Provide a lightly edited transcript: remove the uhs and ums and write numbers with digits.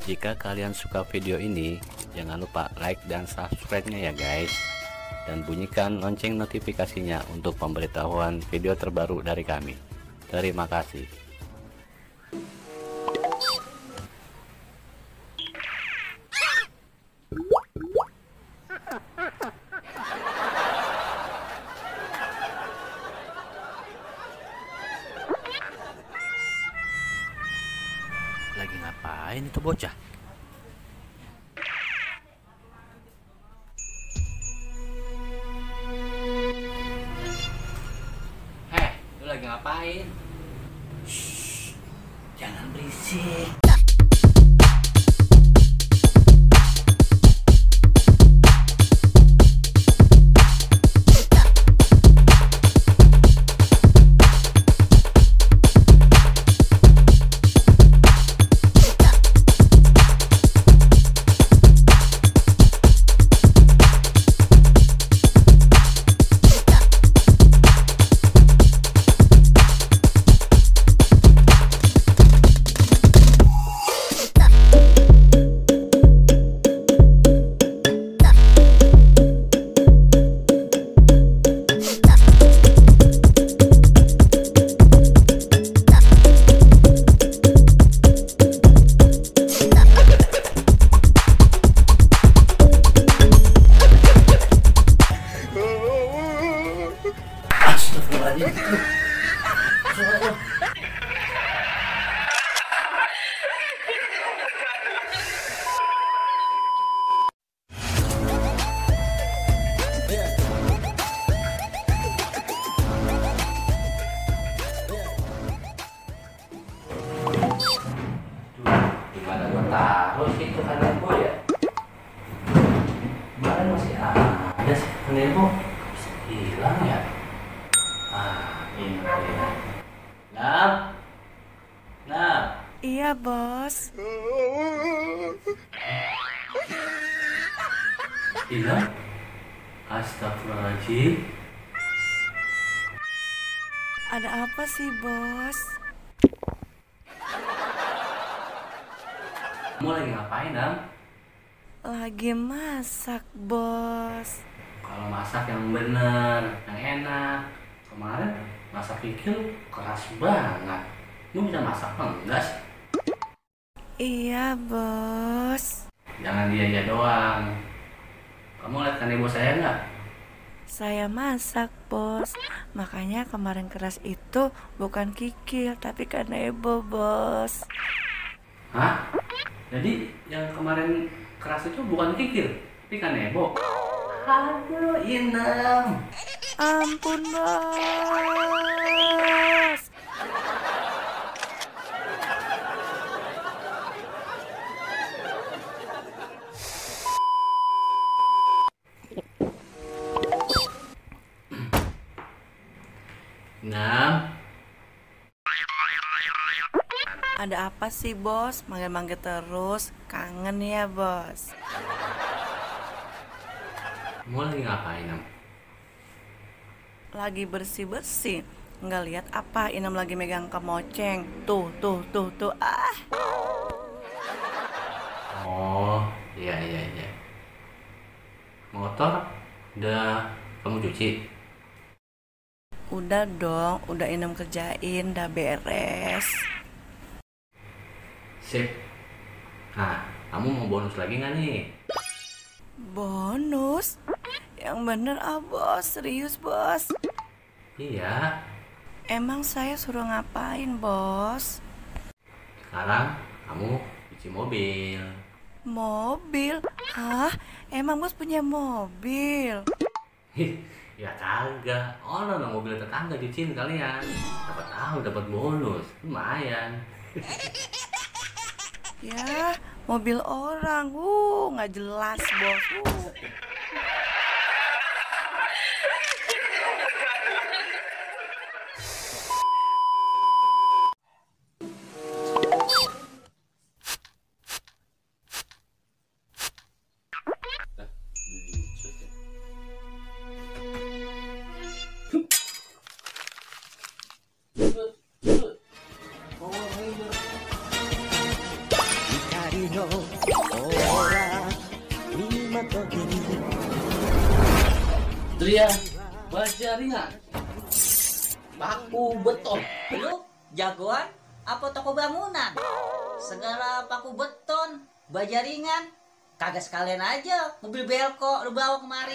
Jika kalian suka video ini, jangan lupa like dan subscribe-nya ya guys. Dan bunyikan lonceng notifikasinya untuk pemberitahuan video terbaru dari kami. Terima kasih. Lagi ngapain itu bocah? Lu lagi ngapain? Shh, jangan berisik. Gimana gua taruh sih itu kanebo ya? Kemarin masih ada sih kanebo, bisa hilang ya? Ini ya. Nah. Iya, Bos. Hilang? Astagfirullahaladzim. Ada apa sih, Bos? Kamu lagi ngapain, Dam? Lagi masak, Bos. Kalau masak yang bener, yang enak. Kemarin masak kikil keras banget. Lu bisa masak apa enggak sih? Iya, Bos. Jangan dia doang. Kamu lihat kanebo saya nggak? Saya masak, Bos. Makanya kemarin keras itu bukan kikil, tapi kanebo, Bos. Hah? Jadi yang kemarin keras itu bukan kikil, tapi kanebo. Aduh, Inem. Ampun, Bos. Nah, Ada apa sih, Bos? Manggil-manggil terus. Kangen ya, Bos. kamu lagi ngapain, Nam? Lagi bersih-bersih. Nggak lihat apa Inem lagi megang kemoceng. Tuh. Ah, Oh, iya. Motor udah kamu cuci? udah dong. Udah Inem kerjain, udah beres. Sip. Nah, kamu mau bonus lagi nggak nih? Bonus? Yang bener ah, Bos. Serius, Bos. Iya. Emang saya suruh ngapain, Bos? Sekarang kamu cuci mobil. Mobil? Hah? Emang Bos punya mobil? Ya kagak. Oh, no, mobil tetangga cuciin kalian. Dapat tahu dapat bonus. Lumayan. Ya, mobil orang. Nggak jelas, Bos. know Tria, baja ringan, paku beton. Lu jagoan apa toko bangunan? Segala paku beton, baja ringan. Kagak sekalian aja mobil belko lu bawa kemari.